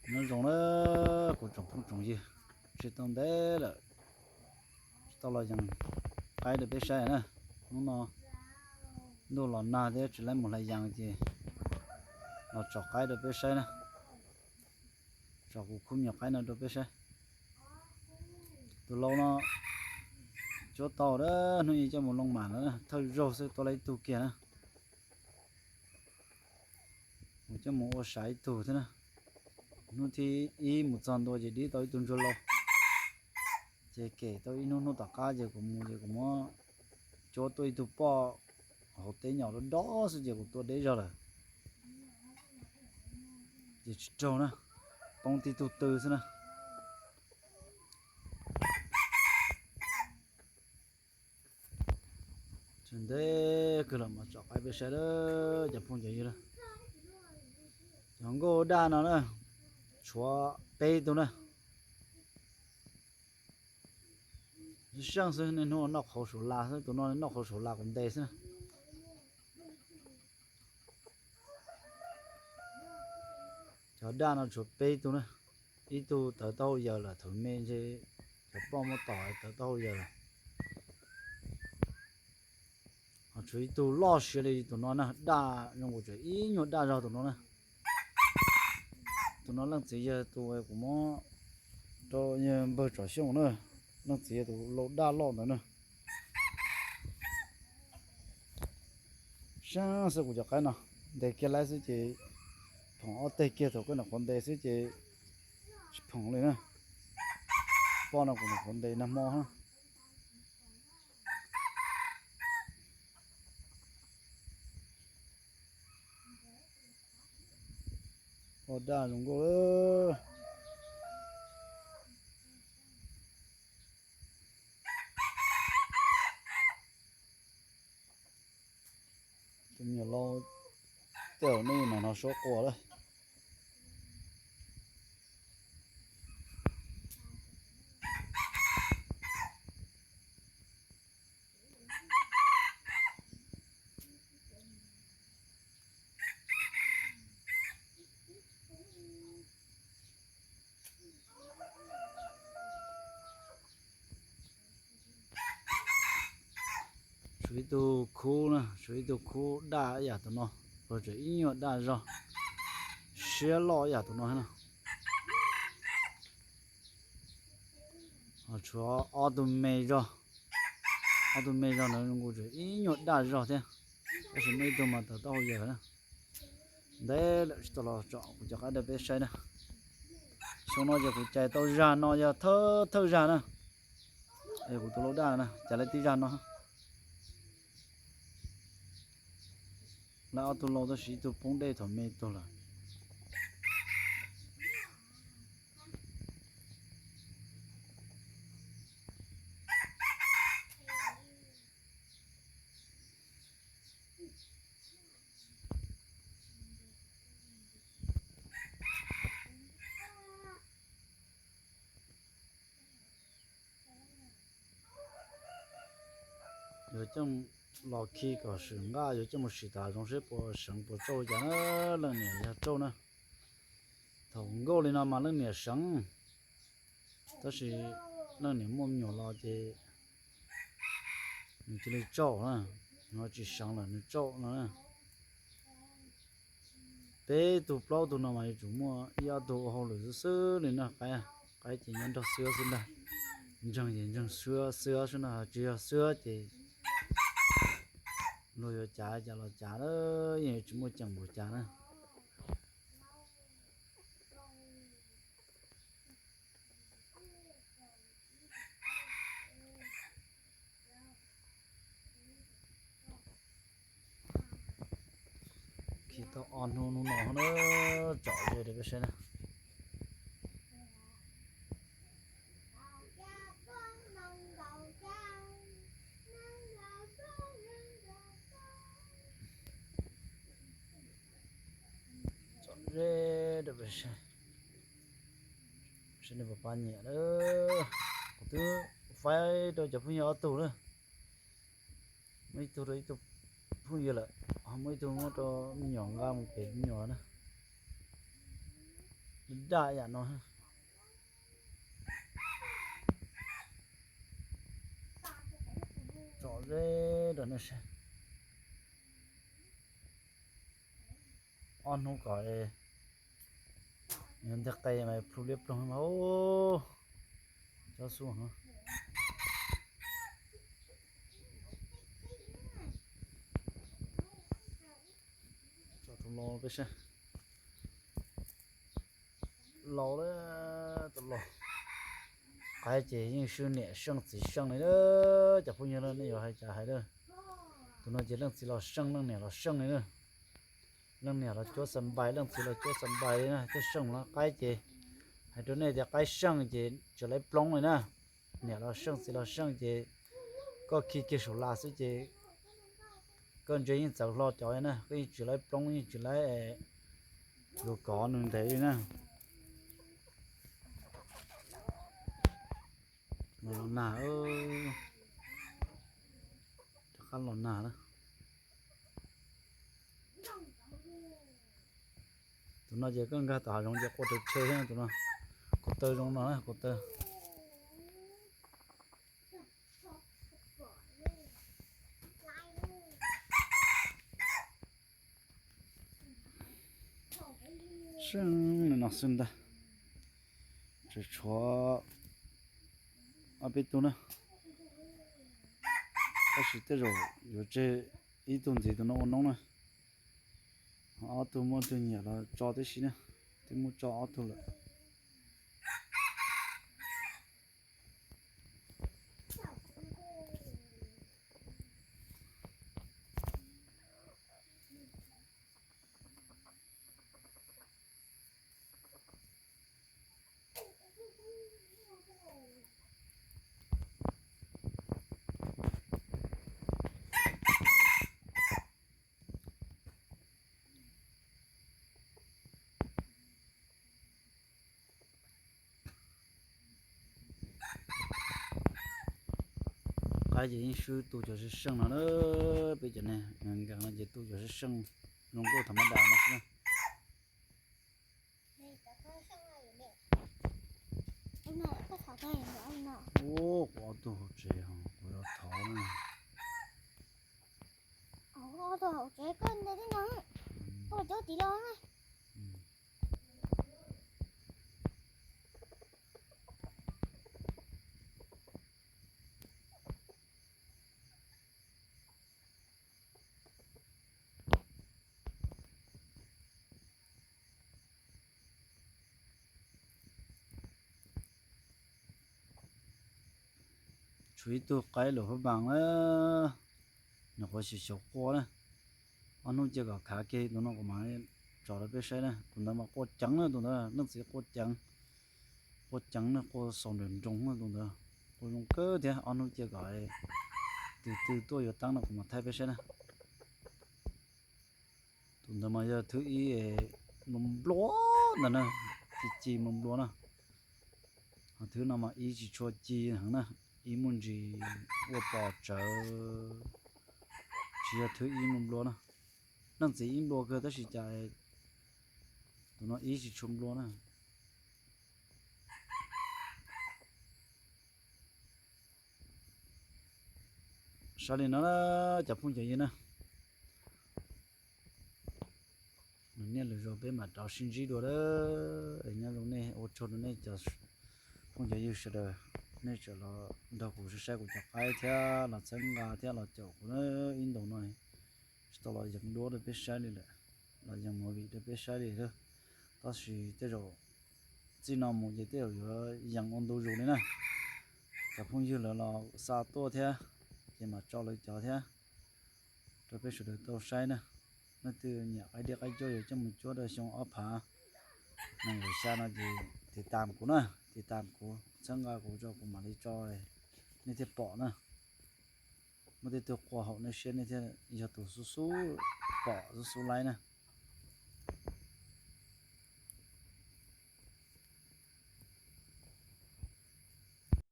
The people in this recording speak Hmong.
Nyob zoo na kuv tsoom phooj tsoom ywg, tsis tau ntev lawm tsis tau los yees qaib rau peb saib na. Hnub no ntuj los nag thiab tsis laib mus hlais yees ces los tsom qaib rau peb saib na. Tsom kuv khub me nyuam qaib no rau peb saib. Tus lau no cuab tau a, hnub ib coj mus loo mam no, thawj zaug xwb tua tau ib tug kiag na. Mus coj mus ua sav ib tug thiab na. Hnub thib ib mus txog ntua ces dib tau ib tug ntsuag lau. Ces kem tau ib hnub, hnub tom qab ces kuv mus ces kuv muab cuab tuaj ib tug poj hauv teb nyom dob dob xwb ces kuv tua deb zog lawm. Ces tsis raug na, poob tib tug tw xwb na. Tsis ntev kawg los mas tsom qaib peb saib lawm cov phooj cov ywg lawm. Cov nkauj daj no na, tshuav peb tug na. Seej xwb, niaj hnub noj qhauv saum las xwb, tus no noj qhauv saum las kuv ntes xwb. Cov daj no tshuav peb tug na, ib tug tawv taub hau yawm lawm, thaum me ntshe cov poj muab tom tawv taub hau yawm lawm. Ho tshuav ib tug loj siab li tus no na, daj zoo nkaus tseem ib nyuag daj zog tus no na. Tus no leej txiv yawg tus kuv muab rau yawg npawg Tsom Xyooj na, leej txiv yawg tus lau daj loj ntawd na. Seej xwb kuv cov qaib no, ntes kiag laib xwb ces phoom ob teg kiag, thaum koj nyuam qhuav ntes xwb ces tsis phoom li na. Poj no kuv nyuam qhuav ntes nag hmo na. Ua daj zoo nkauj lawm. Tus me nyuam lau tej zaum nej mam no suab quas lawm. Tshuav ib tug khub na, tshuav ib tug khub daj ib yam tus no, los tseem ib nyuag daj zog, siab loj ib yam tus no na. Ho tshuav ob tug me zog, ob tug me zog ntawd zoo nkaus tseem ib nyuag daj zog thiab, tab sis muaj ib tug mas tawv taub hau yawm na. Ntev lawm tsis tau los tsom kuv cov qaib rau peb saib na. Xyoo no ces kuv cais tau zag no yog thawj thawj zag na. Es kuv tus lau daj na cais lawv tib zag no. Lawv ob tug lau tab sis ib tug poob dej thaum me tuag lawm. Yuav coj los khi kom swm nqaj, yuav coj mus sim tas zoo seb puas seev puas tsauj cas na. Leej niam yog tsauj na. Thaum nkauj li no mas leej niam seev, tab sis leej niam muaj me nyuam los ces nws cia li tsauj na, nws tsis seev lawm nws tsauj no na. Peb tug plaub tug no mas yuav tsum muaj ib ob tug ua hauj lwm xwb xwb li na. Qaib, qaib ces nyob nrog xwab xwb ntag. Ntseeg ces ntseeg xwab xwab xwb na, tsis yog xwab ces luag yuav cav cas los cav, yeej yuav tsis muaj ceem npaum cas na. Khi tau ob hnub hnub no na, tsom ze rau peb saib na. Tsom ze rau peb saib, saib nws puas pab nyiam na. Kuv twb faib rau cov phooj ywg ob tug na, muab ib tug rau ib tug phooj ywg lawm, ho muab ib tug muab rau me nyuam nqa mus pem me nyuam na. Daj yam no. Tsom zeb rau nej saib. Ob hnub kom yog nteg qe mas plhu liab ploog mas. Cov xub no. Tsom tus los peb saib. Laus lawm tus los. Qaib ces yeej swb niam seej txiv seej li na. Cov phooj ywg na, nej yuav hais cas hais na. Tus no ces leej txiv los seej leej niam los seej li na. Leej niam los cuab xas npais, leej txiv los cuab xas npais li na, thiaj seej los qaib ces. Hais rau nej tias qaib seej ces tsis laib ploob li na. Niam los seej txiv los seej ces koj khi kiag saum las xwb ces koj ntsia yeej txawv hlo cov li na, koj yeej tsis laib ploob yeej tsis laib lus kov nws ntev li na. Los los nag, rov qab los nag na. Tus no ces koj nkag tom hav zoov ces qua raws tshe thiab tus no. Kaum taw zoo no na, kaum taw. Seej li no xwb ntag. Tseem tshuav ob peb tug na. Tab sis tej zaum yuav tseg ib tug ntxiv tus no ua noob na. Ob tug muaj tug nyiam los tso tib si na. Twb muab tso ob tug lawm. Qaib ces yeej swb tu cov seej seej no na, peb cov ne nkees no ces tu cov seej seej zoo nkauj tham ma das no xwb na. Ub, kuv ob tug hauv tsev, kuv yuav thov na. Tshuav ib tug qaib lawm hauv npas na, nws qhuav xyaum xyaum qua na. Ob hnub cia kom khav kiag tus no kuv mam tso rau peb saib na. Tus ntawd mas qua ceev na, tus ntawd leej txiv qua ceev, qua ceev na, qua xaus nrawm nroos na tus ntawd. Qua zoo kawg thiab, ob hnub cia kom tus twg tuaj yuav teeb no kuv mam thaij peb saib na. Tus ntawd mas yog thwb ib nplua nplua ntag na, ci ci nplua nplua na. Ho thwb no mas ib tsis tshua ci heev na, ib muaj ntsis ua pos tsawv, tsis yog thwb ib nplua nplua na. Leej txiv ib nplua kawg tab sis cas tus no ib tsis tshua nplua na. Saib li no cov phooj cov ywg na, lwm niaj lwm zaus peb mam rov sib ntsib dua lawm. Nyob zoo nej, ua tsaug rau nej cov phooj cov ywg sawv daws, nej tseem los nrog kuv saib kuv cov qaib thiab los txhawb nqa thiab los caum kuv ib ntus no. Tsis tau los yees duab rau peb saib li lawm, los yees movie rau peb saib li lawm. Tab sis tej zaum txij no mus ces tej zaum yuav yees ua ntu zus li na. Cov phooj ywg lawv los xa tuaj thiab, ces mam tso lawv cov thiab rau peb sawv daws tau saib na. Leej twg nyiam qaib dib qaib cuab yuav coj mus cuab rau xyoo ob phav nees nkaum xya no ces tiv tam kuv na, tiv tam kuv, txhawb nqa kuv tso kuv mam li tso, nej thiaj pom na. Muaj tej tug qua haum nej siab nej thiaj yog tus xub xub pom xub xub laib na.